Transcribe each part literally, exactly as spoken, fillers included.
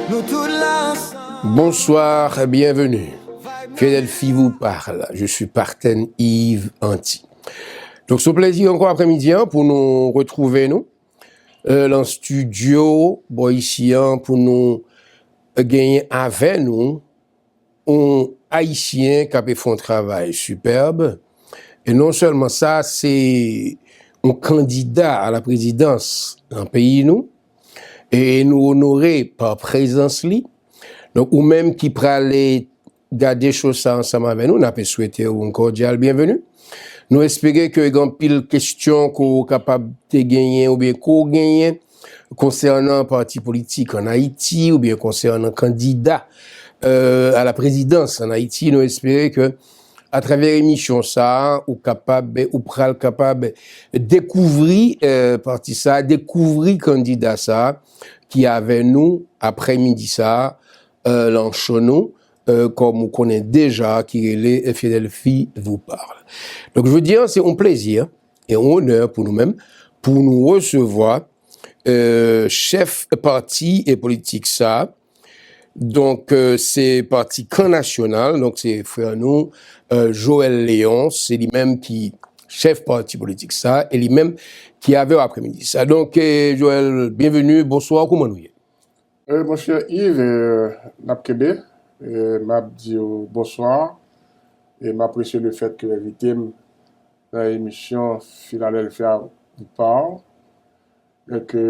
Nou tout la ansanm. Bonsoir, bienvenue. Philadelphie vous parle. Je suis Parten Yves Anti. Donk, se yon plezi ankò aprèmidi an pou nou retwouve nou, euh, lan estidyo bò isi an pou nou genyen avè nou yon Ayisyen k ap fè yon travay sipèb. E non sèlman sa, se yon kandida a la prezidans nan peyi nou. E nou onore pa prezans li. Donk, ou menm ki prale gade cho sa ansanm avè nou, n ap swete w yon kòdyal byenveni. Nou espere ke gen anpil kesyon ke w kapab te genyen oubyen ke w genyen konsènan pati politik ann Ayiti oubyen konsènan kandida, euh, a la prezidans ann Ayiti. Nou espere ke atravè emisyon sa a, ou kapab, ou pral kapab dekouvri, euh, pati sa a, dekouvri kandida sa a ki avè nou aprèmidi sa a, euh, lan cho nou, euh, kòm ou konnen deja, ki rele Philadelphie vous parle. Donk, jodi a, se yon plezi e yon onè pou nou menm, pou nou resevwa, euh, chèf pati e politik sa a. Donk, euh, se pati Kan Nasyonal, donk se frè nou, euh, Joël Léon, se li menm ki chèf pati politik sa a, e li menm ki avè w aprèmidi sa a. Donk, euh, Joël, byenveni, bonswa, kòman nou ye? Euh, monchè Yves, euh, n ap kenbe, euh, m ap di w bonswa, e m apresye lefèt ke w envite m nan emisyon Philadelphia Vous parle, e ke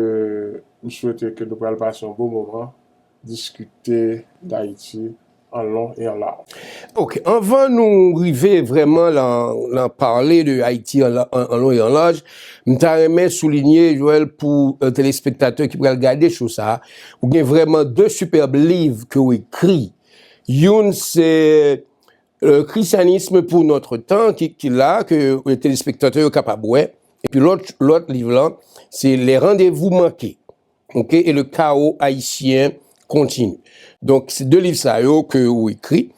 m swete ke nou pral pase yon bon moman, diskite d Ayiti an lon e an laj. Ok, anvan nou rive vrèman lan, lan pale de Ayiti an, an, an lon e an laj, m ta renmen soulinye, Joël, pou, euh, telespektatè ki pral gade cho sa a, ou gen vrèman de sipèb liv ke w ekri. Youn se, euh, Christianisme pour notre temps, ki, ki la, ke, euh, telespektatè yo kapab wè. Epi lòt, lòt liv lan, se Les rendez-vous manqués. Ok, et le chaos haïtien continue. Donk, se de liv sa yo ke ou ekri.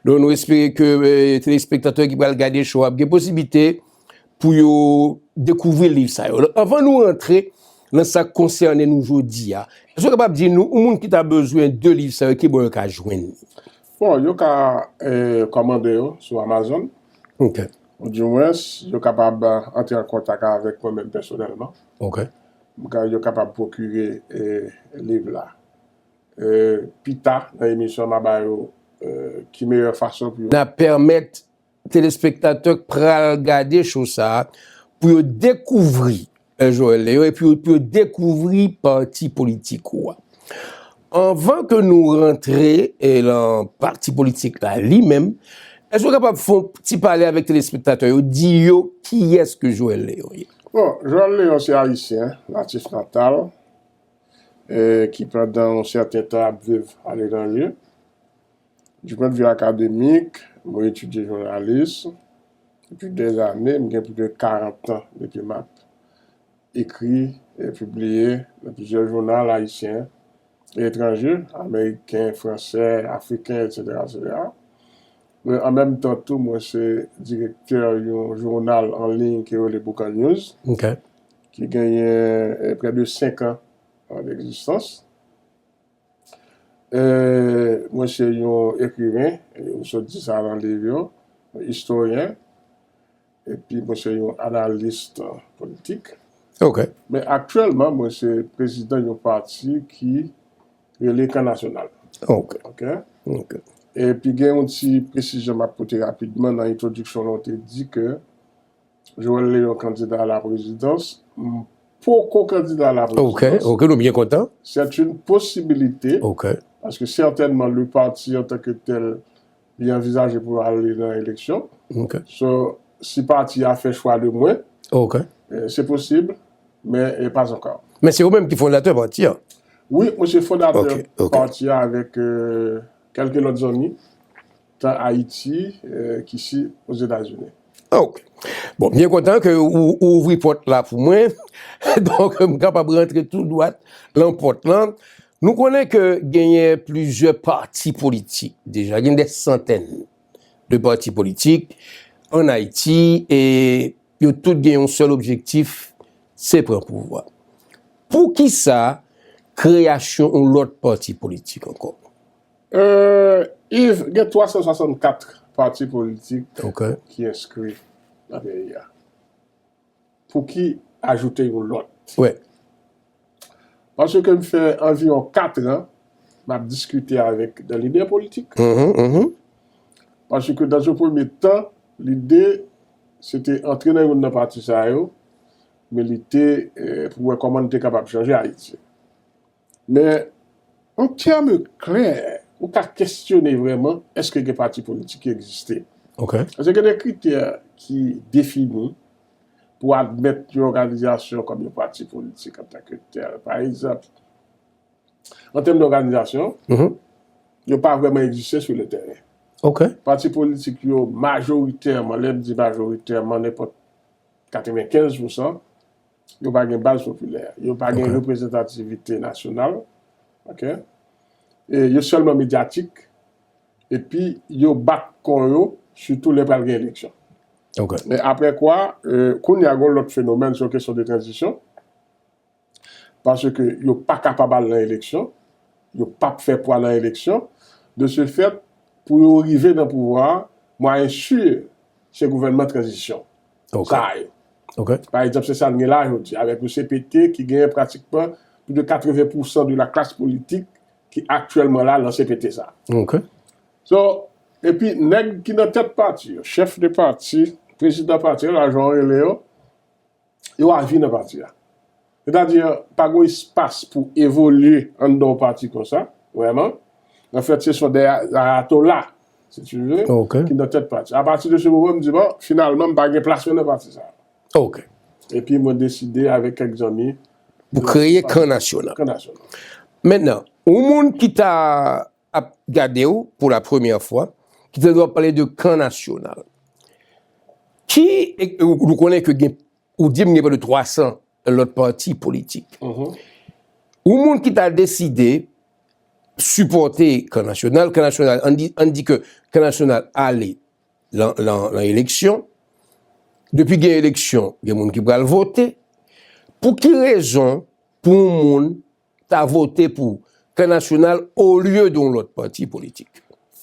Donk, nou espere ke, eh, telespektatè ki pral gade cho a ap gen posiblite pou yo dekouvri liv sa yo. Anvan nou rantre nan sa k konsène nou jodi a, èske w kapab di nou, yon moun ki ta bezwen de liv sa yo, ki bò yo ka jwenn li? Bon, yo ka, eh, kòmande yo sou Amazon. Ok. Oudimwens, yo kapab, eh, antre an kontak avèk mwen menm pèsonèlman. Ok. M ka, yo kapab pwokire, eh, liv la. Eh, pita nan emisyon, m a ba yo, eh, ki meyè fason pou yo. N a pèmèt telespektatè k pral gade cho sa a pou yo dekouvri, eh, Joël Léon, epi yo, pou yo dekouvri pati politik ou a. Anvan ke nou rantre, eh, lan pati politik la li menm, èske w kapab fè yon ti pale avèk telespektatè yo, di yo kiyès ke Joël Léon ye? Bon, Joël Léon se Ayisyen, natif natal, eh, ki pandan yon sèten tan ap viv aletranje. Du point de vue académique, mwen etidye jounalis. Depi dèzane, m gen plis de karant an depi m ap ekri e pibliye nan plizyè jounal ayisyen e etranje, ameriken, fransè, afriken, etsetera, etsetera. Men an menm tan tou, mwen se direktè yon jounal an liy ki rele Boukan News, ok, ki genyen, eh, près de senk an, eh, d'egzistans. Eh, mwen se yon ekriven, eh, ou sot di sa nan liv yo, yon istoryen, epi mwen se yon analis politik. Ok. Men aktyèlman, mwen se prezidan yon pati ki rele Kan Nasyonal. Ok. Ok? Ok. Epi gen yon ti presizyon m ap pote rapidman nan entwodiksyon lan, ou te di ke Joël Léon kandida a la prezidans, m poko kandida a la prezidans. Ok, ok, nou byen kontan. C'est une possibilité. Ok. Paske sètènman, le parti en tant que tel, li anvizaje pou ale nan eleksyon. Ok. So, si pati a fè chwa de mwen, ok, eh, se posib, men, eh, pas ankò. Men se ou menm ki fondatè pati a? Wi, mwen se fondatè, ok, ok, pati a avèk, eh, kèlke lòt zanmi, tan Ayiti, eh, kisi Ozetazini. Ok. Bon, m byen kontan ke ou, ou ouvri pòt la pou mwen. Donk, m kapab rantre tou dwat lan pòt lan. Nou konnen ke genyen plizyè pati politik deja, gen dè santèn de pati politik ann Ayiti, e yo tout gen yon sèl objektif, se pran pouvwa. Poukisa kreyasyon yon lòt pati politik ankò? Euh, Yves, gen twa san swasannkat pati politik Ok. ki enskri nan peyi a. Pouki ajoute yon lòt? Wè. Paske m fè anviwon kat an, m ap diskite avèk de lidè politik. Mhm, mhm. Paske dans un premier temps, lide se te antre nan youn nan pati sa yo, milite eh, pou wè kòman n te kapab chanje Ayiti. Men, an tèm klè, ou ka kesyone vrèman èske gen pati politik ki egziste. Ok. Paske gen de kritè ki defini pou admèt yon òganizasyon kòm yon pati politik antanke tèl. Pa egzanp, an tèm dòganizasyon, Mhm. yo pa vrèman egziste sou le tèren. Ok. Pati politik yo majoritèman, lè m di majoritèman, nenpòt katrevenkenz pousan, yo pa gen baz popilè, yo pa gen Ok. reprezantativite nasyonal, ok? E yo sèlman medyatik, epi yo bat kò yo, sitou lè pral gen eleksyon. Ok. Men apre kwa, euh, kounye a gen lòt fenomèn, se yon kesyon de tranzisyon, paske yo pa kapab al nan eleksyon, yo p ap fè pwa nan eleksyon, de ce fait, pou yo rive nan pouvwa a, mwayen si, se gouvènman tranzisyon. Ok. Sa a ye. Ok. Pa egzanp, se sa n gen la jodi, avèk yon C P T ki genyen pratikman plis de katreven pousan de la klas politik ki aktyèlman la nan C P T sa. Ok. So, epi nèg ki nan tèt pati yo, chèf de pati, prezidan pati yo, la jan w rele yo, yo avi nan pati a. Sètadi, pa gen espas pou evolye anndan yon pati konsa, vrèman. Anfèt, se son de ayatola, si tu veux, Ok. ki nan tèt pati. Apati de se moman, m di, bon, finalman, m pa gen plas mwen nan pati sa. Ok. Epi mwen deside avèk kèk zanmi Pou kreye kan nasyonal. Kan nasyonal. Mentnan, yon moun ki ta ap gade w pou la premyè fwa, ki ta dwe pale de kan nasyonal. Ki, e, nou konnen ke gen, ou di m gen plis de twa san lòt pati politik. Mhm. Yon moun ki ta deside sipòte kan nasyonal, kan nasyonal, ann di, ann di ke kan nasyonal ale lan, lan, lan eleksyon. Depi gen eleksyon, gen moun ki pral vote. Pou ki rezon pou yon moun ta vote pou kan nasyonal olye de yon lòt pati politik?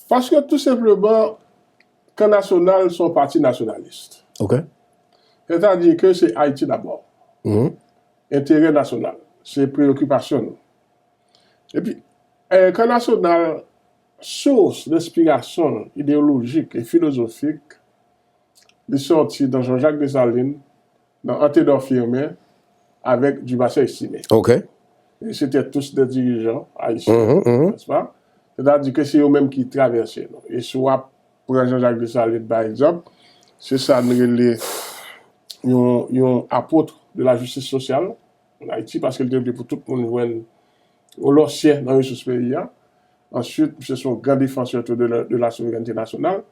Paske tou senpleman, kan nasyonal se yon pati nasyonalis. Ok. Sètadi ke se Ayiti dabò. Mhm. Enterè nasyonal. Se preyokipasyon nou. Epi, eh, kan nasyonal, sous lenspirasyon ideyolojik e filozofik, li sòti nan Jean-Jacques Dessalines, nan Anténor Firmin, avèk Dumarsais Estimé. Ok. Et c'était tous des dirigeants haïtiens, Mhm, mhm. n'est-ce pas? Sètadi ke se yo menm ki travèse nou. E si w ap pran Jean-Jacques Dessalines, pa egzanp, se sa n rele yon, yon apôtre de la justice sociale en Haïti, paske l te vle pou tout moun jwenn yon lòsyè nan resous peyi a. Answit, misye se yon gran defansè tou de la, de la souveraineté nationale.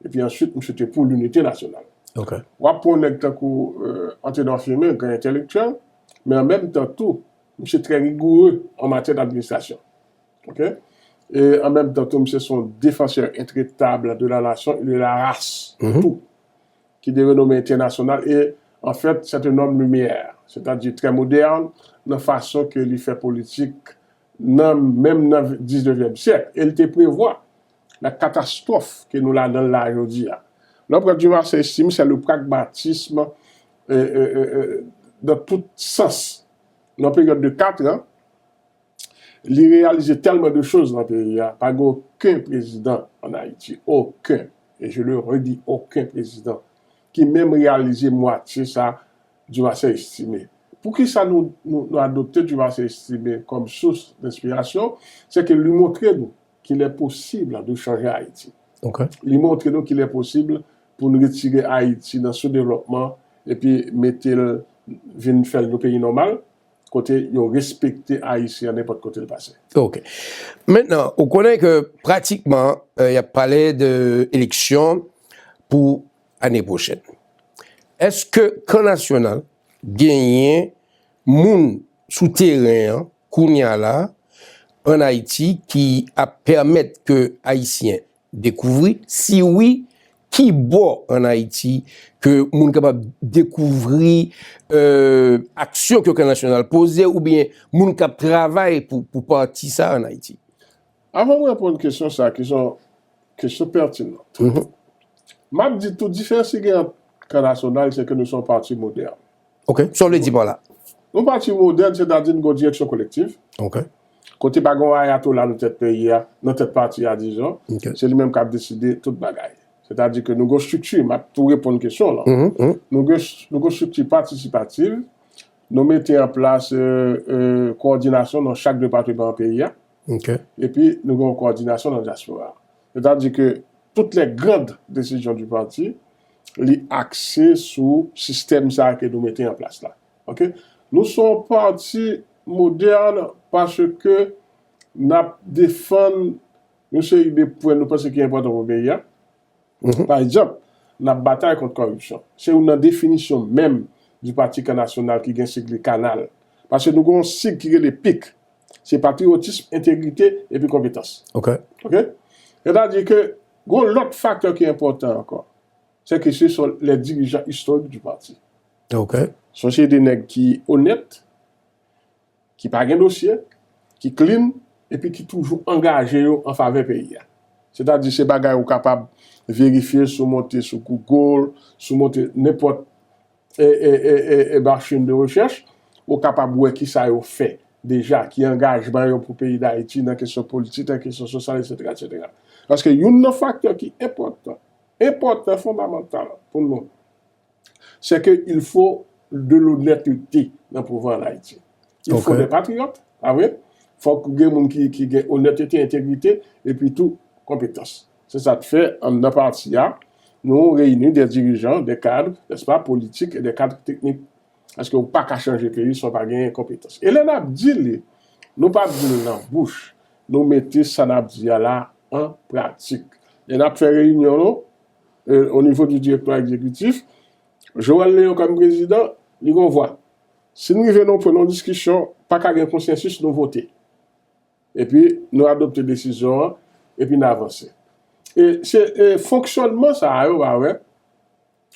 Epi answit, misye te pou linite nasyonal. Ok. W ap pran yon nèg tankou euh, Anténor Firmin, gran entèlektyèl, men an menm tan tou, misye trè rigoureux an matyè d'administrasyon. Ok? E an menm tan tou, misye se yon defansè intretab de la nation et de la race, Mhm. tou, ki de renome entènasyonal e, anfèt, c'est un homme lumière, sètadi trè modèn nan fason ke li fè politik nan, menm nan diznevyèm syèk. E li te prevwa la katastwòf ke nou ladan l la jodi a. Lè w pran Dumarsais Estimé, c'est le pragmatisme euh, euh, euh, euh, dans tout sens. Nan peryòd de kat an, li reyalize tèlman de choz nan peyi a. Pa gen okenn prezidan an Ayiti, okenn, e je le redis, okenn prezidan, ki menm reyalize mwatye sa Dumarsais Estimé. Poukisa nou, nou, nou adopte Dumarsais Estimé kòm sous denspirasyon? Se ke li montre nou qu'il est possible de changer Ayiti. Ok. Li montre nou qu'il est possible pou n retire Ayiti nan soudevlòpman epi mete l vin fè l yon peyi nòmal, kote yo respekte Ayisyen nenpòt kote l pase. Ok. Mentnan, ou konnen ke pratikman, euh, y ap pale de eleksyon pou ane pwochèn. Èske kan nasyonal genyen moun sou teren an, kounye a la, an Ayiti, ki ap pèmèt ke Ayisyen dekouvri, si wi, ki bò ann Ayiti ke moun kapab dekouvri, euh, aksyon ke Kan Nasyonal poze oubyen moun k ap travay pou, pou pati sa ann Ayiti? Avan mwen reponn kesyon sa, ki se yon kesyon pètinan, m ap di tou, diferans ki gen ant Kan Nasyonal, se ke nou se yon pati modèn. Ok, sa w vle di pa la? Nou pati modèn, sètadi nou gen yon direksyon kolektif. Ok. Kote pa gen yon ayatola nan tèt peyi a, nan tèt pati a, dizon. Ok. Se li menm k ap deside tout bagay. Sètadi ke nou gen yon estrikti, m ap tou reponn kesyon w lan. Nou gen, nou gen yon estrikti patisipatif, nou mete an plas, euh, euh, kowòdinasyon nan chak depatman peyi a. Ok. Epi nou gen yon kowòdinasyon nan dyaspora. Sètadi ke tout lè grand desizyon di pati, li akse sou sistèm sa a ke nou mete an plas la. Ok? Nou se yon pati modèn paske n ap defann yon seri de pwen nou panse ki enpòtan pou peyi a. Pa egzanp, n ap batay kont kòripsyon. Se youn nan definisyon menm di pati Kan Nasyonal ki gen sig li kanal. Paske nou gen yon sig ki rele pik. Se patriyotism, entegrite epi konpetans. Ok. Ok? Sètadi ke gen yon lòt faktè ki enpòtan ankò. Se ke se sont les dirigeants historiques du parti. Ok. Se yon seri de nèg ki onèt, ki pa gen dosye, ki clean, epi ki toujou angaje yo an favè peyi a. Sètadi se bagay ou kapab verifye si w monte sou Google, si w monte nenpòt, e, e, e, e, e machin de rechèch, ou kapab wè kisa yo fè deja, ki angajman yo pou peyi Dayiti nan kesyon politik, nan kesyon sosyal, etsetera, etsetera. Paske youn nan faktè ki enpòtan, enpòtan, fondamantal pou nou, c'est que il faut de l'honnêteté nan pouvwa an Ayiti. Il faut des patriotes, pa vre? Fòk gen moun ki, ki gen onètete, entegrite, epi tou konpetans. Se sa k fè anndan pati a, nou reyini des dirigeants, des cadres, n'est-ce pas, politiques et des cadres techniques. Paske ou pa ka chanje peyi san w pa gen konpetans. E lè n ap di li, nou pa di l nan bouch, nou mete sa n ap di a la an pratik. Lè n ap fè reyinyon nou, euh, au niveau du directoire exécutif, Joël Léon kòm prezidan, li gen yon vwa. Si n rive nan yon pwen, nan yon diskisyon, pa ka gen konsansis, nou vote. Epi, nou adopte desizyon an, epi n avanse. E se, e fonksyònman sa a, yo pa wè,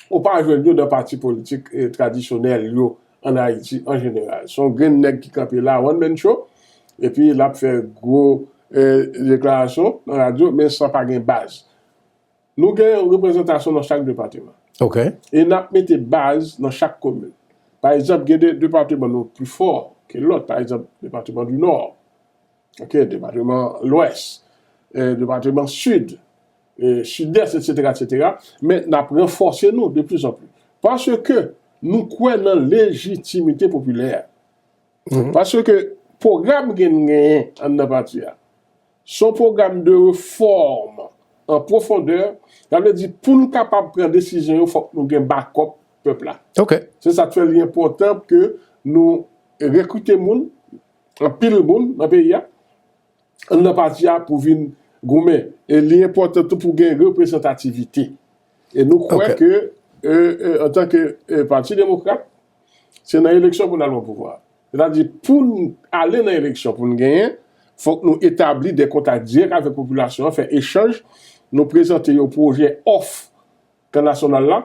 ou pa jwenn yo nan pati politik, e, tradisyonèl yo ann Ayiti an jeneral. Se yon grenn nèg ki kanpe la, one man show, epi l ap fè gwo, e, deklarasyon nan radyo, men san pa gen baz. Nou gen reprezantasyon nan chak depatman. Ok. E n ap mete baz nan chak komin. Pa egzanp, gen de depatman nou pi fò ke lòt, pa egzanp, depatman di Nò, ok, depatman Lwès, e, depatman Sid, e, Sidès, etsetera, etsetera. Men n ap ranfòse nou de pli zan pli. Paske nou kwè nan lejitimite popilè. Paske pwogram gen genyen anndan pati a, se yon pwogram de refòm an pwofondè. Sa vle di, pou n kapab pran desizyon yo, fòk nou gen bakòp pèp la. Ok. Se sa k fè li enpòtan ke nou rekrite moun, anpil moun nan peyi a, anndan pati a pou vin goumen. E li enpòtan tou pou gen reprezantativite. E nou kwè ke, e, e, antanke, e, Pati Demokrat, se nan eleksyon pou n al pran pouvwa a. Sètadi, pou n ale nan eleksyon, pou n genyen, fòk nou etabli de kontak dirèk avèk popilasyon an, fè echanj, nou prezante yo pwojè, òf Kan Nasyonal la,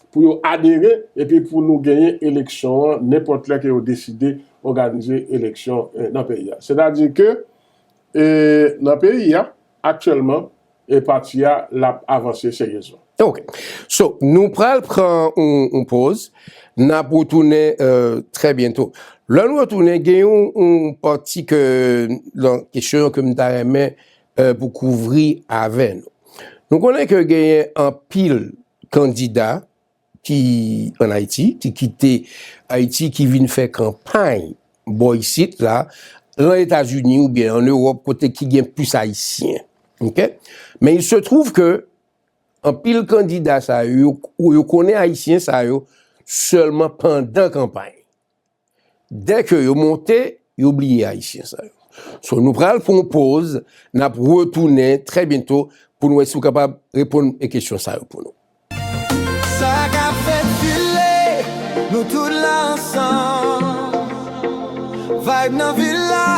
pou yo adere, epi pou nou genyen eleksyon an, nenpòt lè ke yo deside òganize eleksyon, e, nan peyi a. Sètadi ke, e, nan peyi a, aktyèlman, e pati a, l ap avanse seryezman. Ok. So, nou pral pran yon, yon poz. N ap retounen, euh, trè byento. Lè nou retounen, gen yon, yon pati ke, nan kesyon ke m ta renmen, euh, pou kouvri avè nou. Nou konnen ke genyen anpil kandida ki ann Ayiti, ki kite Ayiti, ki vin fè kanpay bò isit la, lan Etazini oubyen ann Ewòp, kote ki gen plis Ayisyen. Ok? Men il se trouve que anpil kandida sa yo, yo, yo konnen Ayisyen sa yo sèlman pandan kanpay. Dèke yo monte, yo bliye Ayisyen sa yo. So, nou pral pran yon poz, n ap retounen trè byento pou n wè si w kapab reponn e kesyon sa yo pou nou. Sa k ap fèt file, nou tout la ansanm. Vibe nan vil la,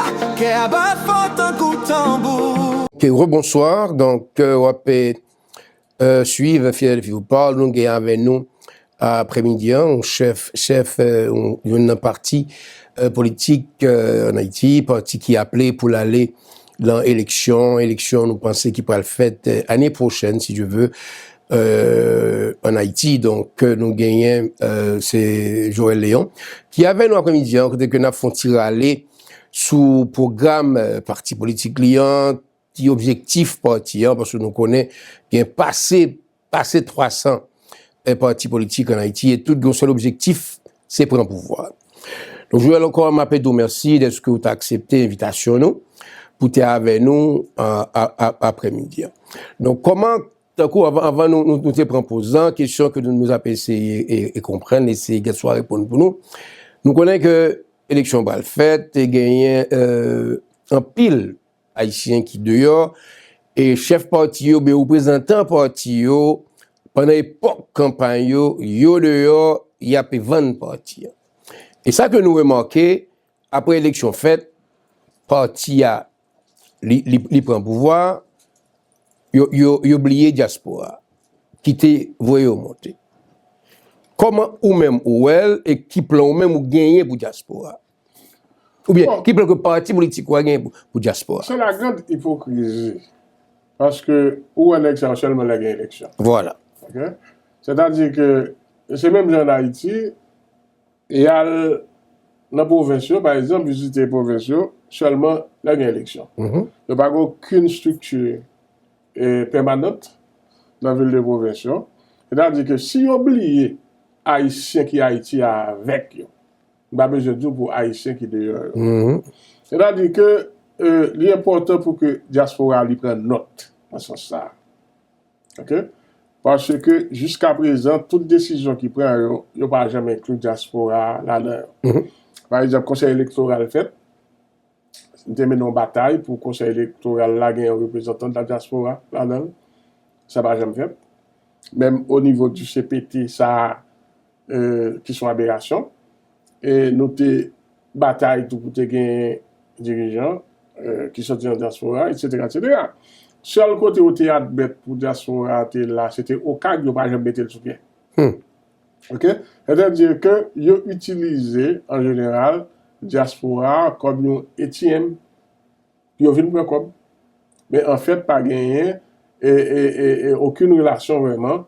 kè a bat fò tankou tanbou. Ok, rebonswa. Donk, euh, w ap, euh, euh, suivre Fidel Villeport, nou gen avè nou aprèmidi an, yon chèf, chèf, euh, yon, yon nan pati, euh, politik, euh, an Ayiti, pati ki aple pou l ale nan eleksyon, eleksyon nou panse ki pral fèt, euh, ane pwochèn, si Dye vle, euh, an Ayiti. Donk, euh, nou genyen, euh, se Joël Léon, ki avè nou aprèmidi an, kote ke n ap fè yon ti rale sou pwogram, euh, pati politik li an, ki objektif pati an, paske nou konnen gen pase, pase twa san, eh, pati politik an Ayiti, e tout gen yon sèl objektif, se pran pouvwa. Donk, Joël, ankò, m ape di w mèsi dèske w ta aksepte envitasyon nou pou te avè nou, a, a, a, aprèmidi an. Donk, kòman, tankou avan, avan nou, nou, nou te pran poz lan, kesyon ke nou, nou ap eseye e, e konprann, eseye gen swa reponn pou nou. Nou konnen ke eleksyon pral fèt, te genyen, euh, anpil Ayisyen ki deyò, e chèf pati yo, oubyen reprezantan pati yo, pandan epòk kanpay yo, yo deyò, y ape vann pati an. E sa ke nou remake, apre eleksyon fèt, pati a, li, li, li pran pouvwa, yo, yo, yo bliye dyaspora, ki te voye yo monte. Kòman ou menm ou wè l e ki plan ou menm ou genyen pou dyaspora? Oubyen, bon, ki plan ke pati politik ou a genyen pou, pou dyaspora? Se la grande hypocrisie. Paske ou wè nèg sa yo sèlman lè gen eleksyon. Vwala. Ok? Sètadi ke se menm jan an Ayiti, e al nan pwovens yo, pa egzanp, vizite pwovens yo, sèlman lè gen eleksyon. Mhm. Yo pa gen okenn estrikti, e, pèmanant nan vil de pwovens yo. Sètadi ke si yo bliye Ayisyen ki Ayiti a avèk yo, m pa bezwen di w pou Ayisyen ki deyò yo. Mhm. Sètadi ke, e, li enpòtan pou ke dyaspora li pran nòt nan sans sa a. Ok? Paske jiskaprezan, tout desizyon ki pran yo, yo pa janm enkli dyaspora a ladan yo. Mhm. Pa egzanp, konsèy elektoral fèt, m te mennen yon batay pou konsèy elektoral la gen yon reprezantan de la dyaspora ladan l. Sa pa janm fèt. Menm o nivo di C P T, sa, euh, ki se yon aberasyon. E nou te batay tou pou te gen dirijan, euh, ki soti nan dyaspora, etsetera, etsetera. Sèl kote ou te admèt pou dyaspora te la, se te OCAG, yo pa janm mete l sou pye. Hmm. Ok? Sètadi ke yo itilize, an jeneral, dyaspora a kòm yon A T M. Yo vin pran kòb. Men anfèt, pa genyen e, e, e, e okenn relasyon vrèman.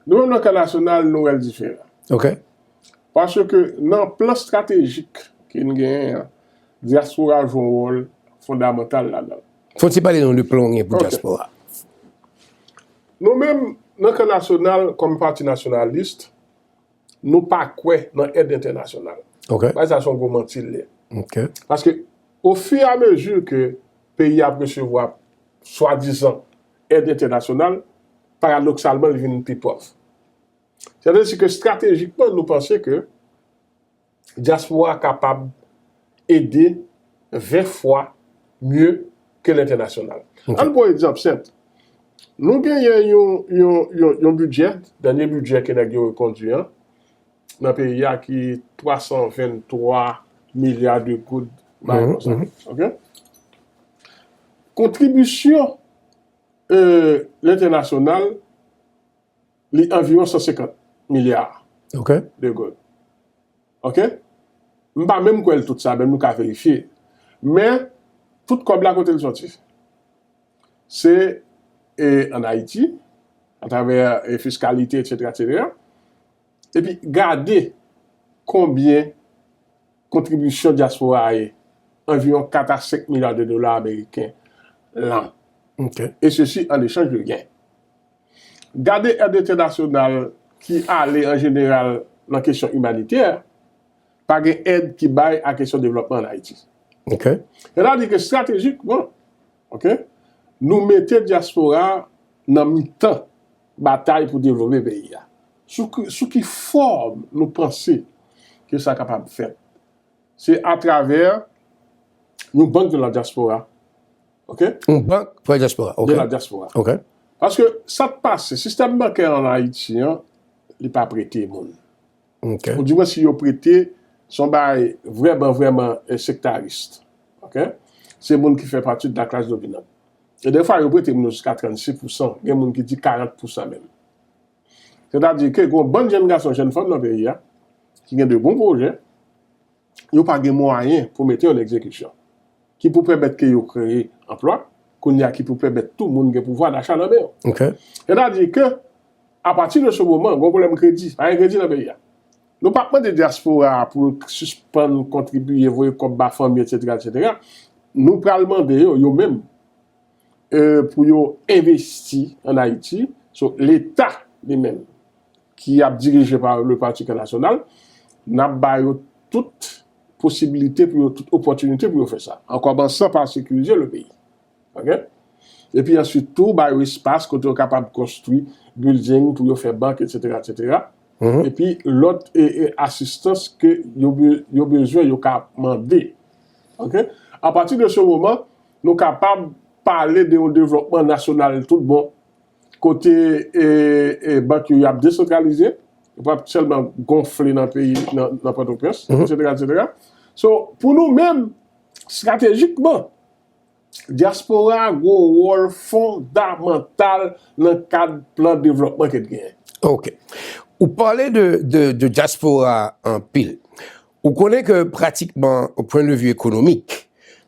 Nou menm nan kan nasyonal, nou wè l diferan. Ok. Paske nan plan estratejik ke n genyen an, dyaspora jwe yon wòl fondamantal ladan l. Fò w ti pale nou de plan w gen pou dyaspora. Nou menm, nan kan nasyonal, kòm pati nasyonalis, nou pa kwè nan èd entènasyonal. Ok. Bagay sa se yon gwo manti l ye. Ok. Paske, ofiramezi ke peyi a ap resevwa swadizan èd entènasyonal, paradoksalman, li vin pi pòv. Sètadi ke estratejikman, nou panse ke dyaspora a kapab ede ven fwa mye ke lentènasyonal. Ok. Ann pran yon egzanp senp. Nou genyen yon, yon, yon, yon bidjè, dènye bidjè ke nèg yo rekondui an, nan peyi a ki twa san venntwa milya de goud, bagay konsa. Mhm. Ok? Kontribisyon, euh, lentènasyonal, li anviwon san senkant milya de goud. Ok? M pa menm kwè l tout sa, men nou ka verifye. Men, tout kòb la kote l soti? Se, e, ann Ayiti, atravè, e, fiskalite, etsetera, etsetera. Epi, gade konbyen kontribisyon dyaspora a ye, anviwon kat a senk milya de dola ameriken lan. Ok. E sesi an echanj de yen. Gade èd entènasyonal ki ale an jeneral nan kesyon imanitè, pa gen èd ki bay a kesyon devlòpman ann Ayiti. Ok. Sètadi ke estratejikman, ok, nou mete dyaspora a nan mitan batay pou devlope peyi a. Sou ki, sou ki fòm nou panse ke sa kapab fèt? Se atravè yon bank de la diaspora. Ok? Yon bank pou la dyaspora. Ok. De la diaspora. Ok. Paske sa k pase, sistèm bankè an Ayiti an, li pa prete moun. Ok. Ou di mwen si yo prete, se yon bagay vrèman, vrèman, eh, sektaris. Ok? Se moun ki fè pati de la klas dominant. E defwa, yo prete moun yo jiska trannsis pousan, gen moun ki di karant pousan menm. Sètadi ke gen yon bann jèn gason, jèn fanm nan peyi a, ki gen de bon pwojè, yo pa gen mwayen pou mete yo an egzekisyon. Ki pou pèmèt ke yo kreye anplwa, kounye a ki pou pèmèt tou moun gen pouvwa dacha nan men yo. Ok. Sètadi ke, apati de se moman, gen yon pwoblèm kredi. Pa gen kredi nan peyi a. Nou p ap mande dyaspora a pou l sispann kontribiye, voye kòb ba fanmi, etsetera, etsetera. Nou pral mande yo, yo menm, e, pou yo envesti ann Ayiti. So, Leta li menm, ki ap dirije pa le Parti Kè Nasyonal, n ap ba yo tout posibilite pou yo, tout opòtinite pou yo fè sa. An kòmansan pa sekirize le peyi. Ok? Epi answit tou, ba yo espas kote yo kapab konstwi building pou yo fè bank, etsetera, etsetera. Epi lòt e, e, asistans ke yo, be- yo bezwen, yo ka mande. Ok? Apati de se moman, nou kapab pale de yon devlòpman nasyonal tout bon, kote e, e, bank yo y ap desantralize, yo p ap sèlman gonfle nan peyi, nan, nan Pòtoprens, etsetera, etsetera. So, pou nou menm, estratejikman, dyaspora a gen yon wòl fondamantal nan kad plan devlòpman ke l genyen. Ok. Ou pale de, de, de dyaspora a anpil. Ou konnen ke pratikman, o pwen de vi ekonomik,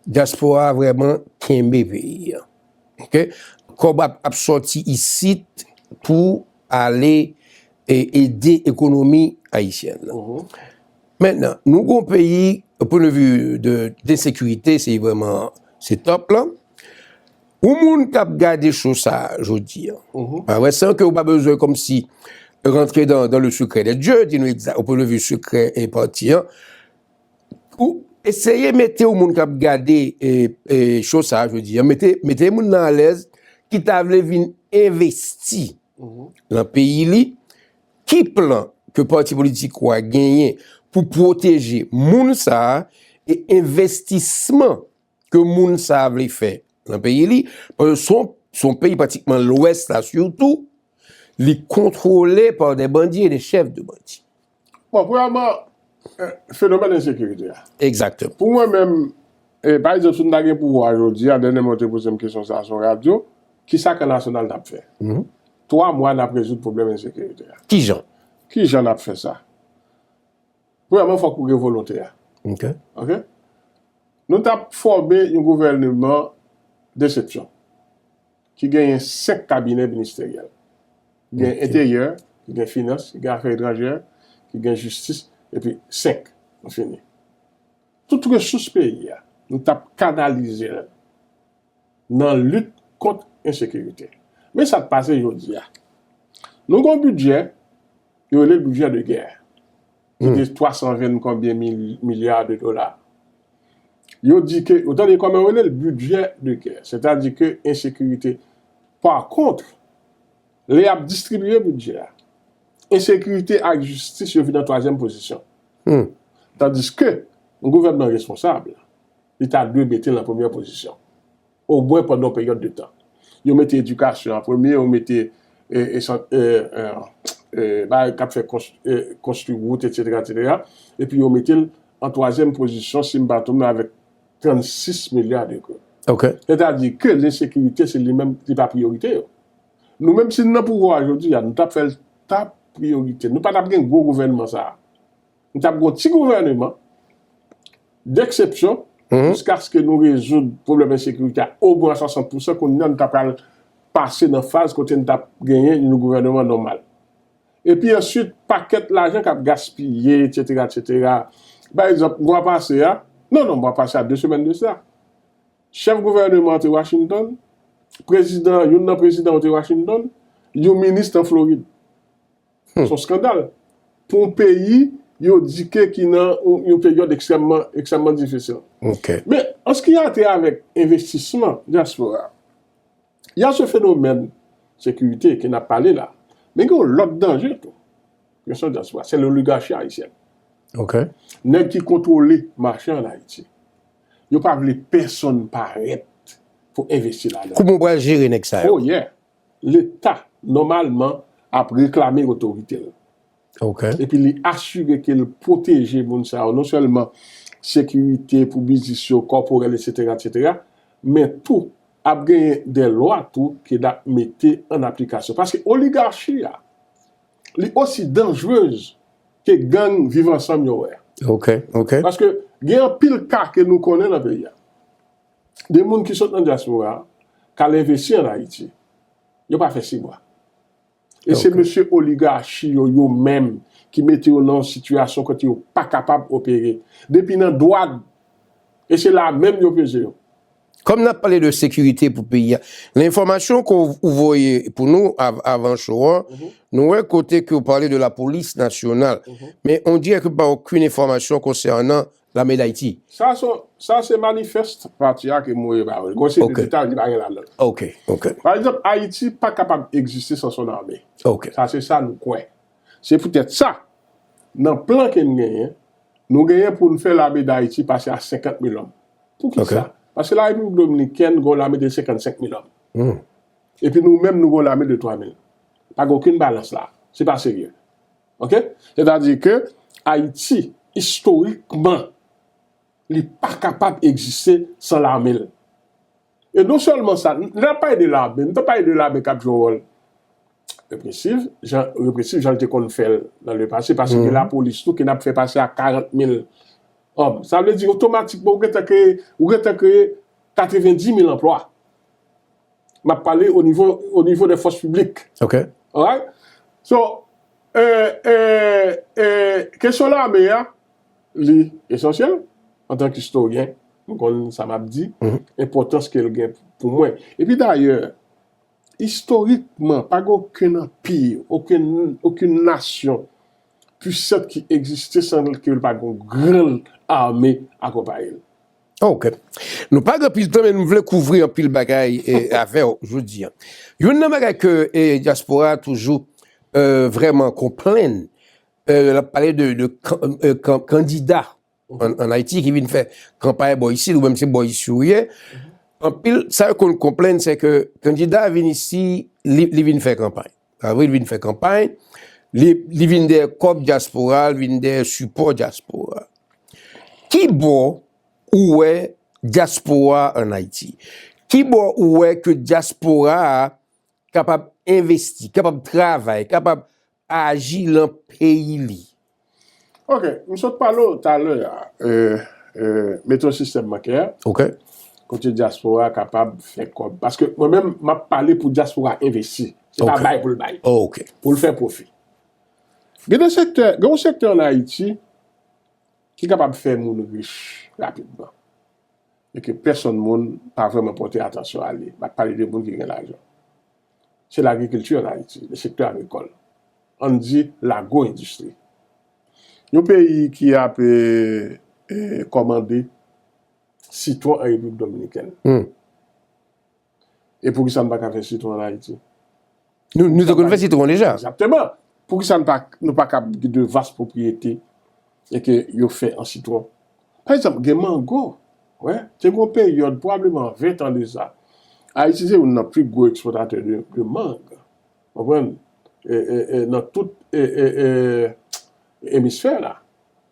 dyaspora a vrèman kenbe peyi a. Ok? Kòb ap, ap sòti isit pou ale e, ede ekonomi ayisyèn nan. Mentnan, nou gen yon peyi, o pwen de vi de, de sekirite, se vrèman, se top la. Yon moun k ap gade cho sa a jodi a, pa vre, san ke ou pa bezwen kòmsi rantre dans, dans le secret des dieux, di nou egza- o pwen de vi sekrè e pati an, ou eseye mete yon moun k ap gade e, e, cho sa a jodi a, mete, mete moun nan alèz ki ta vle vin envesti nan peyi li, ki plan ke pati politik ou a genyen pou pwoteje moun sa a e envestisman ke moun sa a vle fè nan peyi li, paske se yon, se yon peyi pratikman lwès la sitou, li kontwole pa de bandi e de chèf de bandi. Bon, premyèman, e, fenomèn ensekirite a. Egzakteman. Pou mwen menm, e, pa egzanp, si m ta gen pouvwa a jodi a, dènyèman yo te poze m kesyon sa a sou radyo, kisa Kan Nasyonal t ap fè? Twa mwa n ap rezoud pwoblèm ensekirite a. Kijan? Kijan n ap fè sa? Premyèman, fòk ou gen volonte a. Ok. Ok? Nou t ap fòme yon gouvèneman desepsyon ki genyen senk kabinè ministeryèl. Ki gen enteryè, ki gen finans, ki gen afè etranjè, ki gen jistis, epi senk, nou fini. Tout resous peyi a, nou t ap kanalize l nan lit kont ensekirite. Men sa k pase jodi a. Nou gen yon bidjè, yo rele l bidjè de gè. Ki de twa san ven konbyen mil, milya de dola. Yo di ke, ou tande kòman yo rele l, bidjè de gè. Sètadi ke ensekirite. Pa kont, lè y ap distribiye bidjè a, ensekirite ak jistis yo vin an twazyèm pozisyon. Tandiske yon gouvènman responsab, li ta dwe mete l an premyè pozisyon. Omwen pandan yon peryòd de tan. Yo mete edikasyon an premye, yo mete e, e, sant, e, e, e, bagay k ap fè kons- e, konstwi wout, etsetera, etsetera. Epi yo mete l an twazyèm pozisyon, si m pa twonpe m, avèk trannsis milya de goud. Ok. Sètadi ke lensekirite, se li menm, li pa priyorite yo. Nou menm, si n nan pouvwa a jodi a, nou t ap fè l ta priyorite. Nou pa t ap gen gwo gouvènman sa a. Nou t ap gen yon ti gouvèneman deksepsyon, jiskaske nou rezoud pwoblèm ensekirite a omwen a swasant pousan, kounye a nou ta pral pase nan faz kote n t ap genyen yon gouvèneman nòmal. Epi answit, pakèt lajan k ap gaspiye, etsetera, etsetera. Pa egzanp, mwa pase a, non, non, mwa pase a, de semèn de sa, chèf gouvèneman an te Washington, prezidan, youn nan prezidan yo te Washington, yon minis t an Florid. Se yon eskandal. Pou yon peyi, yo di ke ki nan yon, yon peryòd ekstrèmman, ekstrèmman difisil. Ok. Men, an ce qui a trait avèk envestisman dyaspora, il y a ce phénomène sécurité ke n ap pale la. Men gen yon lòt danje tou. Kesyon dyaspora, se l'oligarchie haïtienne. Ok. Nèg ki kontwole mache ann Ayiti. Yo pa vle pèsonn parèt pou envesti ladan. Kouman w pral jere nèg sa yo? Oh yeah. Leta, nòmalman, ap reklame otorite l. Ok. Epi li asire ke l pwoteje moun sa yo, non sèlman sekirite pou biznis yo, kòporèl, etsetera, etsetera, men tou ap genyen de lwa tou ke n ap mete an aplikasyon. Paske oligachi a, li osi danjrez ke gang Viv Ansanm yo wè. Ok, ok. Paske gen anpil ka ke nou konnen nan peyi a. De moun ki sot nan dyaspora a, k al envesti an Ayiti. Yo pa fè six mois. E se Ok. Mesye oligachi yo, yo menm, ki mete yo nan yon sitiyasyon kote yo pa kapab opere. Depi nan dwàn, e se la menm yo peze yo. Kòm n ap pale de sekirite pou peyi a, lenfòmasyon ke w voye pou nou av- avan show an, nou wè kote ke w pale de la police nationale. Men on dirait que pa okenn enfòmasyon konsènan lame d'Ayiti. Sa se sa se manifest pati a ke m voye ba ou. Gon seri de detay li pa gen ladan l. Ok, ok, Pa egzanp, Ayiti pa kapab egziste san son lame. Ok. Sa se sa nou kwè. Se poutèt sa, nan plan ke n genyen, nou genyen pou n fè lame d'Ayiti pase a senkant mil òm. Poukisa? Paske Larepiblik Dominikèn gen yon lame de senkannsenk mil òm. Epi nou menm, nou gen yon lame de twa mil. Pa gen okenn balans la. Se pa serye. Ok? Sètadi ke Ayiti, istorikman, li pa kapab egziste san lame l. E non sèlman sa, n ap pale de lame, n t ap pale de lame k ap jwe yon wòl represiv, jan, represiv jan l te konn fè l nan lepase, paske gen lapolis tou ki n ap fè pase a karant mil òm. Sa vle di otomatikman ou gentan kreye, ou gentan kreye katrevendis mil anplwa. M ap pale o nivo, o nivo de fòs piblik. Ok. Alright? So, e, e, e, kesyon lame a, li esansyèl. Antanke istoryen, m konn sa m ap di, enpòtans ke l gen pou mwen. Epi dayè, istorikman, pa gen okenn anpi, okenn, okenn nasyon pwisant ki egziste san ke l pa gen yon gran ame akonpaye l. Ok. Nou pa gen pil tan, men nou vle kouvri anpil bagay e, avè w jodi a. Youn nan bagay ke e, dyaspora a toujou e, vrèman konplenn, e, l ap pale de, de kan- e, kan- kandida an, an Ayiti ki vin fè kanpay bò isit, ou menm se bò isit ou ye. Anpil, sa yo konn konplenn, se ke kandida a vin isi, li, li vin fè kanpay. Sa vle, li vin fè kanpay, li, li vin dèyè kòb dyaspora, li vin dèyè sipò dyaspora. Ki bò ou wè dyaspora an Ayiti? Ki bò ou wè ke dyaspora a kapab envesti, kapab travay, kapab aji lan peyi li? Ok, m sot pale w talè a, e, e, mete yon sistèm bankè, Ok. kote dyaspora kapab fè kòb. Paske mwen menm, m ap pale pou dyaspora envesti. Se pa Ok. Bay pou l bay. Ok. Pou l fè pwofi. Gen de sektè, gen yon sektè an Ayiti ki kapab fè moun rich rapidman. E ke pèsonn moun pa vrèman pòte atansyon a li. M ap pale de moun ki gen lajan. Se lagrikilti an Ayiti, le sektè agrikòl. Ann di lagwo-endistri. Yon peyi ki ap e, e, kòmande sitwon an Repiblik Dominikèn. Hmm. E poukisa n pa ka fè sitwon an Ayiti? Nou, nou te konn fè sitwon deja. Egzakteman. Poukisa n pa, nou pa ka gen de vas pwopriyete e ke yo fè an sitwon? Pa egzanp, gen mango. Wè, te gen yon peryòd, pwobableman ven tan de sa, Ayiti se youn nan pi gwo ekspòtatè de, de mang. Konprann? E, e, e, nan tout e, e, e, emisfè la.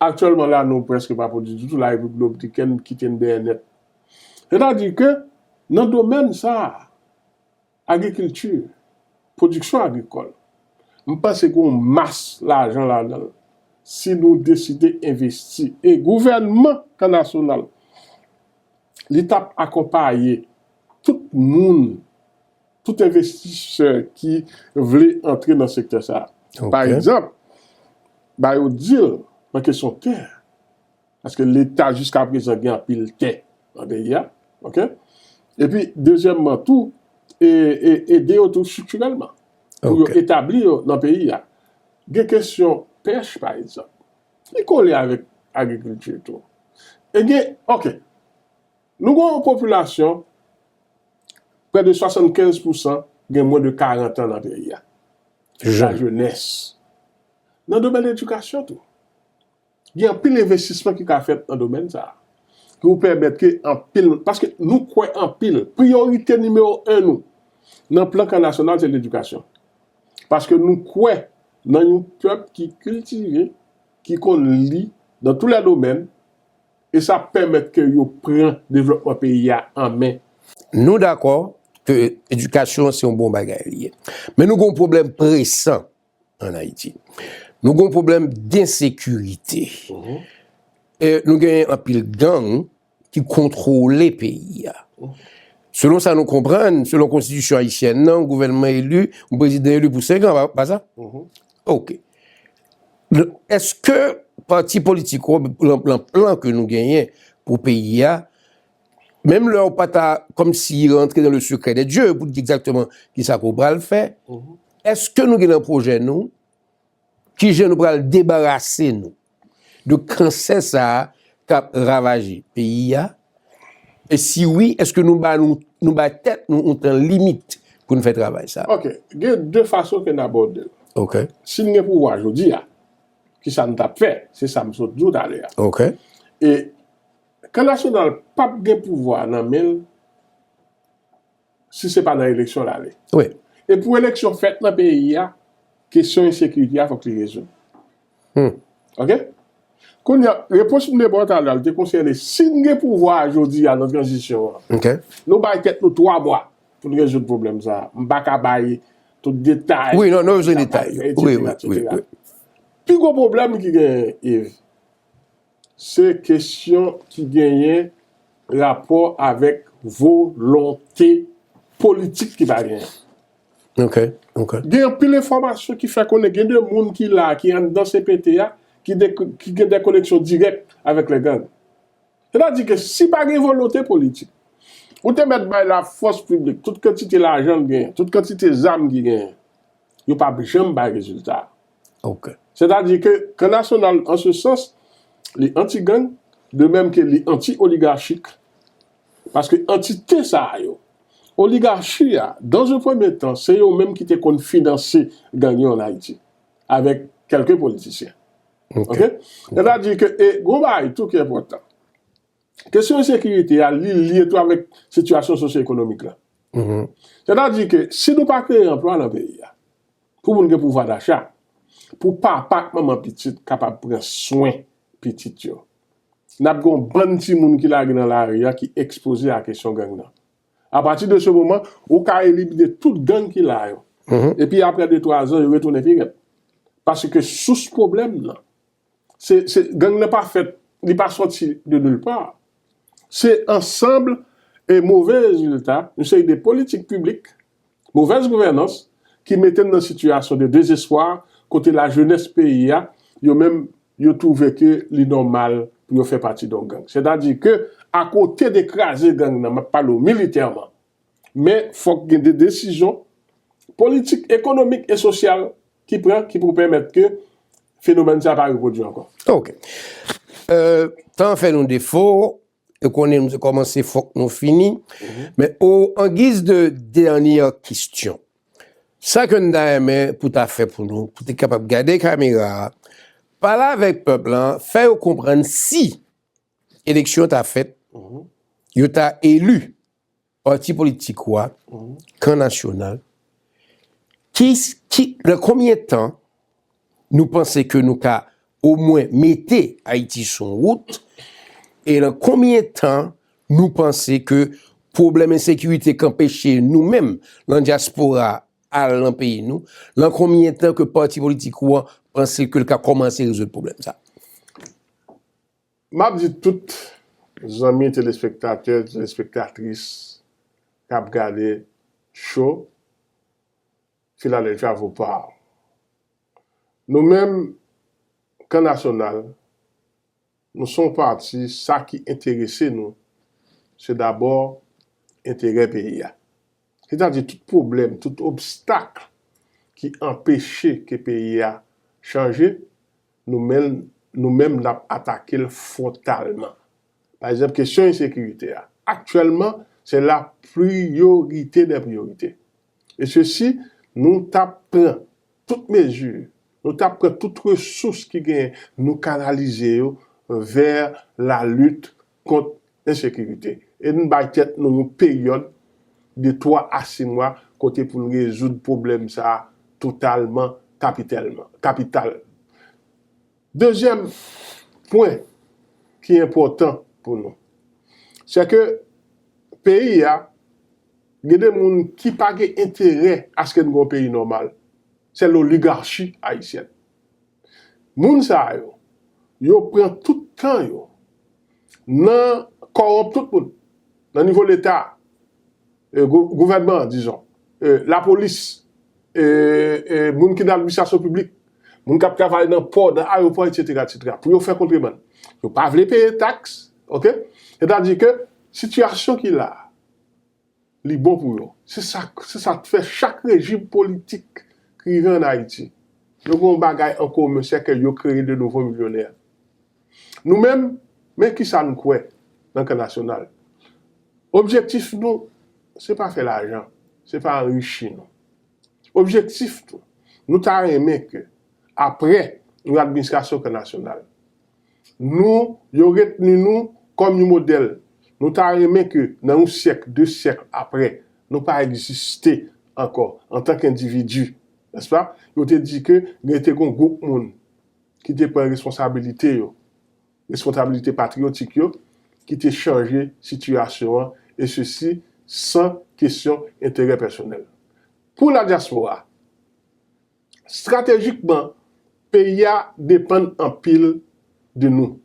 Aktyèlman la, nou prèske pa pwodui ditou, Larepiblik Dominikèn kite n dèyè nèt. Sètadi ke nan domèn sa a, agrikilti, pwodiksyon agrikòl, m panse gen yon mas lajan ladan l si nou deside envesti. E gouvènman Kan Nasyonal, li t ap akonpaye tout moun, tout envestisè ki vle antre nan sektè sa a. Ok. Pa egzanp, ba yo dil nan kesyon tè. Paske Leta jiska prezan gen anpil tè nan peyi a. Ok? Epi, dezyèmman tou, e, e, ede yo tou estriktirèlman. Pou yo Ok. etabli yo nan peyi a. Gen kesyon pèch, pa egzanp. Li kole avèk agrikilti tou. E gen, ok. Nou gen yon popilasyon, prè de swasannkenz pousan gen mwens de karant an nan peyi a. La Jèn. Jenès. Nan domèn edikasyon tou. Gen anpil envestisman ki ka fèt nan domèn sa a. Ki pou pèmèt ke anpil, paske nou kwè anpil, priyorite nimewo en nou nan plan Kan Nasyonal se ledikasyon. Paske nou kwè nan yon pèp ki kiltive, ki konn li nan tou lè domèn, e sa pèmèt ke yo pran devlopman peyi a an men. Nou dakò ke edikasyon se yon bon bagay li ye. Men nou gen yon pwoblèm presan ann Ayiti. Nou gen yon pwoblèm densekirite. E nou gen anpil gang ki kontwole peyi a. Selon sa nou konprann, selon konstitisyon ayisyèn nan, yon gouvènman eli, yon prezidan eli pou senk an, pa, pa sa? Ok. Èske pati politik ou, lan, lan plan ke nou genyen pou peyi a, menm lè ou pa ta, kòmsi rantre dans le secret des dieux pou di egzakteman kisa ke w pral fè, èske nou gen nan pwojè nou kijan nou pral debarase nou de kansè sa a k ap ravaje peyi a? E si wi, èske nou ba nou, nou ba tèt nou yon tan limit pou n fè travay sa a? Ok, gen de fason ke n abòde l. Ok. Si n gen pouvwa jodi a, kisa n t ap fè? Se sa m sot di w talè a. Ok. E Kan Nasyonal p ap gen pouvwa nan men l, si se pa nan eleksyon l ale. Wi. E pou eleksyon fèt nan peyi a, kesyon ensekirite a fòk li rezoud. Hmm. Ok? Kounye a, repons m te ba w talè a, li te konsène si n gen pouvwa a jodi a nan tranzisyon an. Ok. Nou bay tèt nou twa mwa pou n rezoud pwoblèm sa a. M pa ka bay tout detay. Wi, non, nou bezwen detay. Wi, wi, wi, wi. Pi gwo pwoblèm ki genyen, Yves, se kesyon ki genyen rapò avèk volonte politik ki pa genyen. Ok, ok. Gen anpil enfòmasyon ki fè konnen gen de moun ki la, ki anndan C P T a, ki de, ki gen de koneksyon dirèk avèk lè gang. Sètadi ke si pa gen volonte politik, ou te mèt bay lafòs piblik tout kantite lajan l genyen, tout kantite zam ki genyen, yo p ap janm bay rezilta. Ok. Sètadi ke Kan Nasyonal, an se sans, li anti-gang, de menm ke li anti-oligachik, paske antite sa a yo, oligachi a, dans un premier temps, se yo menm ki te konn finanse gang yo ann Ayiti, avèk kèlke politisyen. Ok. Ok? Sètadi ke, e gwo bagay tou ki enpòtan. Kesyon ensekirite a, li lye tou avèk sitiyasyon sosyo-ekonomik la. Mhm. Sètadi ke si nou pa kreye anplwa nan peyi a, pou moun gen pouvwa dacha, pou papa ak manman pitit kapab pran swen pitit yo, n ap gen yon bann timoun ki lage nan lari a ki ekspoze a kesyon gang nan. Apati de se moman, ou ka elimine tout gang ki la yo. Mhm. Epi apre de twa zan, yo retounen pi rèd. Paske sous pwoblèm nan, se, se, gang nan pa fèt, li pa sòti de nulle part. Se ansanm e move rezilta, yon seri de politik piblik, movèz gouvènans, ki mete n nan sitiyasyon de dezespwa, kote lajenès peyi a, yo menm, yo twouve ke li nòmal pou yo fè pati de yon gang. Sètadi ke, akote de kraze gang nan, m ap pale w militèman, men fòk gen de desizyon politik, ekonomik e sosyal ki pran, ki pou pèmèt ke fenomèn sa pa repwodui ankò. Ok. Euh, tan fè nou defo, e konnen nou te kòmanse, fòk nou fini. Mhm. Men o, an giz de dènyè kesyon, sa ke n ta renmen pou ta fè pou nou, pou te kapab gade kamera a, pale avèk pèp lan, fè yo konprann si eleksyon ta fèt, mhm, yo ta eli pati politik ou a, mhm, Kan Nasyonal, ki, ki, nan konbyen tan nou panse ke nou ka omwen mete Ayiti sou wout, e nan konbyen tan nou panse ke pwoblèm ensekirite k anpeche nou menm nan dyaspora al nan peyi nou, nan konbyen tan ke pati politik ou an panse ke l ka kòmanse rezoud pwoblèm sa? M ap di tout zanmi telespektatè, telespektatris k ap gade show Philadelphia Vopar. Nou menm, Kan Nasyonal, nou se yon pati, sa ki enterese nou, se dabò enterè peyi a. Sètadi tout pwoblèm, tout obstak ki anpeche ke peyi a chanje, nou menm, nou menm n ap atake l fwontalman. Pa egzanp, kesyon ensekirite a. Aktyèlman, se la priyorite dè priyorite. E sesi, nou t ap pran tout mezi, nou t ap pran tout resous ki genyen, nou kanalize yo vè lalit kont ensekirite. E n bay tèt nou yon peryòd de twa a sis mwa kote pou n rezoud pwoblèm sa a totalman, kapitèlman, kapital. Dezyèm pwen ki enpòtan pou nou, se ke peyi a, Gen de moun ki pa gen enterè aske n gen yon peyi nòmal. Se loligachi ayisyèn. Moun sa yo, yo pran tout tan yo nan kòwonp tout moun. Nan nivo Leta, e, gou- gouvènman, dizon, e, lapolis, e, e, moun ki nan administrasyon piblik, moun k ap travay nan pò, nan ayewopò, etsetera, etsetera, pou yo fè kontrebann. Yo pa vle peye taks, oke? Sètadi ke sitiyasyon ki la a, li bon pou yo. Se sa, se sa k fè chak rejim politik ki rive ann Ayiti, yo gen yon bagay an komen, se ke yo kreye de nouvo milyonè. Nou menm, men ki sa n kwè nan Kan Nasyonal. Objektif nou, se pa fè lajan, se pa anrichi nou. Objektif nou, nou ta renmen ke, apre yon administrasyon Kan Nasyonal, nou, yo retni nou kòm yon modèl. Nou ta renmen ke nan yon syèk, de syèk apre, nou pa egziste ankò antanke endividi, nèspa? Yo te di ke gen te gen yon gwoup moun ki te pran responsabilite yo, responsabilite patriyotik yo, ki te chanje sitiyasyon an, e sesi san kesyon enterè pèsonèl. Pou ladyaspora, estratejikman, peyi a depann anpil de nou.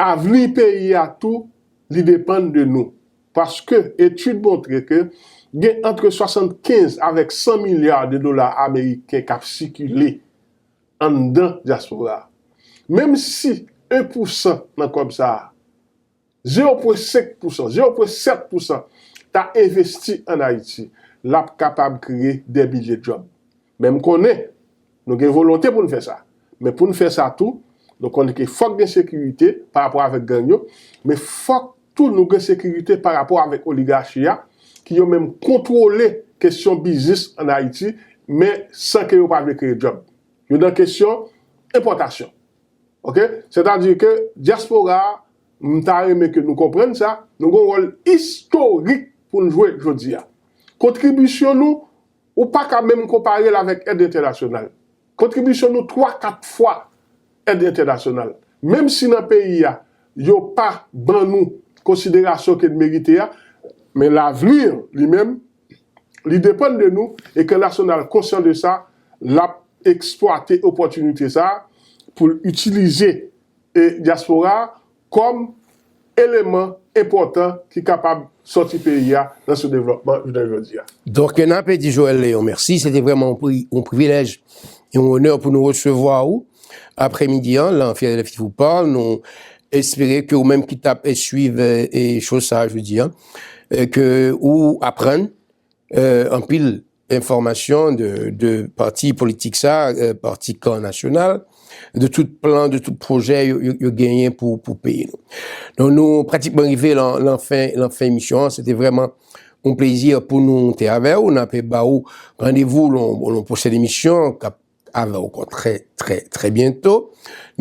Avni peyi a tou, li depann de nou. Paske etid montre ke gen antre swasannkenz avèk san milya de dola ameriken k ap sikile anndan dyaspora a. Menm si en pousan nan kòb sa a, zewo pwen senk pousan, zewo pwen sèt pousan ta envesti ann Ayiti, l ap kapab kreye dè milye djòb. Men m konnen nou gen volonte pou n fè sa. Men pou n fè sa tou, nou konnen ke fòk gen sekirite pa rapò avèk gang yo, men fòk tou nou gen sekirite pa rapò avèk oligachi a, ki yo menm kontwole kesyon biznis ann Ayiti, men san ke yo pa vle kreye djòb. Yo nan kesyon enpòtasyon. Oke? Sètadi ke dyaspora a, m ta renmen ke nou konprann sa, nou gen yon wòl istorik pou n jwe jodi a. Kontribisyon nou, ou pa ka menm konpare l avèk èd entènasyonal. Kontribisyon nou twa, kat fwa èd entènasyonal. Menm si nan peyi a, yo pa ban nou konsiderasyon ke n merite a, men lavni li menm, li depann de nou, e Kan Nasyonal konsyan de sa, l ap eksplwate opòtinite sa a pou l itilize, e, dyaspora a kòm eleman enpòtan ki kapab sòti peyi a nan soudevlòpman jounen jodi a. Donk, n ap di Joël Léon mèsi. Se te vrèman yon pri-, yon privilèj e yon onè pou nou resevwa ou aprèmidi an, lan Filadelfi Foutbòl. Nou espere ke ou menm ki t ap swiv, e, e, cho sa a jodi a, e, ke ou aprann, e, anpil enfòmasyon de, de pati politik sa, e, pati Kan Nasyonal, de tout plan, de tout pwojè yo, yo, yo genyen pou, pou peyi nou. Donk, nou pratikman rive lan, lan fen, lan fen emisyon an. Se te vrèman yon plezi pou nou te avè w. N ap ba ou randevou lan, lan pwochèn emisyon k ap avè w ankò trè, trè, trè byento.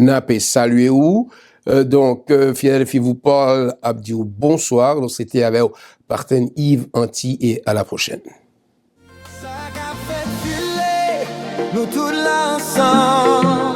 N ap salye ou. E, donk, e, Filadelfi Foutbòl ap di w bonswa. Donk, se te avè w, Parten Yves Anti, e a la pwochèn. Sa k ap fèt file, nou tout la ansanm.